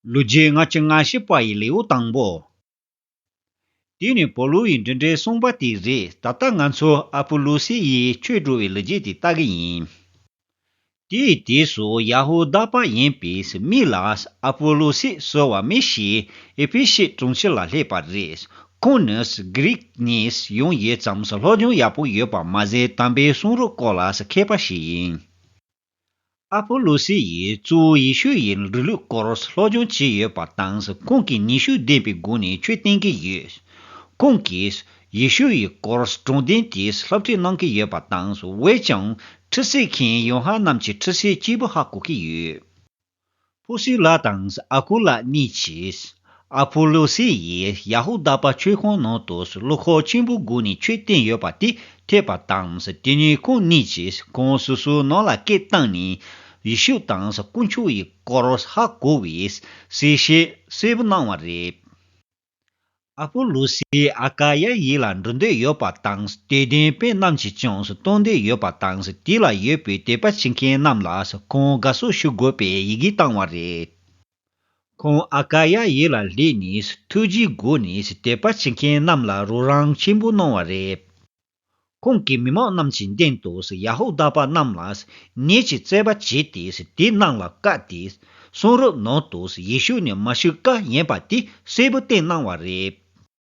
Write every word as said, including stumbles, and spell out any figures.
ལོ་རྒྱུས་ལྔ་བཅུ་ང་བཞི་པ་ཡི་ལེའུ་དང་པོ། དེ་ནི་པོ་ལུ་ཡི་འབྲི་འགྲེལ་གསུངས་པ་དེ་རེད། ད་ལྟ་ང་ཚོ་ཨ་པོ་ལོ་སི་ཡིས་ཆོས་སྒྲུབ་པའི་ལོ་རྒྱུས་དེ་ལྟ་གི་ཡིན། དེའི་དུས་སུ་ཡ་ཧུ་དཱ་པ་ཡིན་པའི་མི་ལ་ཨ་པོ་ལོ་སི་ཟེར་བ་མི་ཞིག་ཨེ་ཕེ་ཤི་གྲོང་ཁྱེར་ལ་སླེབས་པ་རེད། ཁོང་ནི་གྷི་རིག་ནས་ཡོང་ཡོད་ཙང་སློབ་སྦྱོང་ཡག་པོ་ཡོད་པ་མ་ཟད་དམ་པའི་གསུང་རབ་སྐོར་ལ་མཁས་པ་ཞིག་ཡིན། ཨ་པོ་ལོ་སི་ཡིས་གཙོ་བོ་ཡེ་ཤུ་ཡི་རིང་ལུགས་སྐོར་སློབ་སྦྱོང་བྱས་ཡོད་པ་དང་། ཁོང་གིས་ནུས་ཤུགས་ལྡན་པའི་སྒོ་ནས་ཆོས་བསྟན་གྱི་ཡོད། ཁོང་གིས་ཡེ་ཤུ་ཡི་སྐོར་དྲང་བདེན་གྱི་སློབ་ཁྲིད་གནང་གི་ཡོད་པ་དང་། འོན་ཀྱང་ཁྲུས་གསོལ་མཁན་ཡོ་ཧ་ནན་གྱི་ཁྲུས་གསོལ་སྐྱེས་བུ་ཧ་གོ་གི་ཡོད། པུ་སི་ལ་དང་ཨ་ཀུ་ལ་གཉིས་ཀྱིས་ཨ་པོ་ལོ་སི་ཡིས་ཡ་ཧུ་དཱ་པ་ཆོས་ཁང་ནང་དུ་བློ་ཁོག་ཆེན་པོའི་སྒོ་ནས་ཆོས་བསྟན་ཡོད་པ་དེ་ཐོས་པ་དང་། དེ་ནས་ཁོང་གཉིས་ཀྱིས་ཁོང་སོ་སོའི་ནང་ལ་སྐད་བཏང་ནས་ཡེ་ཤུ་དང་དཀོན་མཆོག་ཡི་སྐོར་ཧ་གོ་བའི་གསལ་བཤད་གསལ་པོ་གནང་བ་རེད། ཨ་པོ་ལོ་སི་ཨ་ཀ་ཡ་ཡུལ་ལ་འགྲོ་འདོད་ཡོད་པ་དང་། དད་ལྡན་དཔོན་རྣམས་ཀྱིས་ཀྱང་གཏོང་འདོད་ཡོད་པ་དང་། དེ་ལ་ཡོད་པའི་དད་པ་བྱེད་མཁན་རྣམས་ལ་ཁོང་དགའ་བསུ་ཞུ་དགོས་པའི་ཡི་གེ་བཏང་བ་རེད། ཁོང་ཨ་ཀ་ཡ་ཡུལ་ལ་སླེབས་ནས་ཐུགས་རྗེའི་སྒོ་ནས་དད་པ་བྱེད་མཁན་རྣམས་ལ་རོགས་རམ་ཆེན་པོ་གནང་བ་རེད། ཁོང་གིས་མི་མང་རྣམས་ཀྱི་མདུན་དུ་ཡ་ཧུ་དཱ་པ་རྣམས་ལ་ཉེས་ཀྱི་རྩོད་པ་བྱས་ཏེ། དེ་རྣམས་ལ་བཀའ་སྟེ། གསུང་རབ་ནང་དུ་ཡེ་ཤུ་ནི་མ་ཤི་ཀ་ཡིན་པ་དེ་གསལ་པོ་བསྟན་གནང་བ་རེད།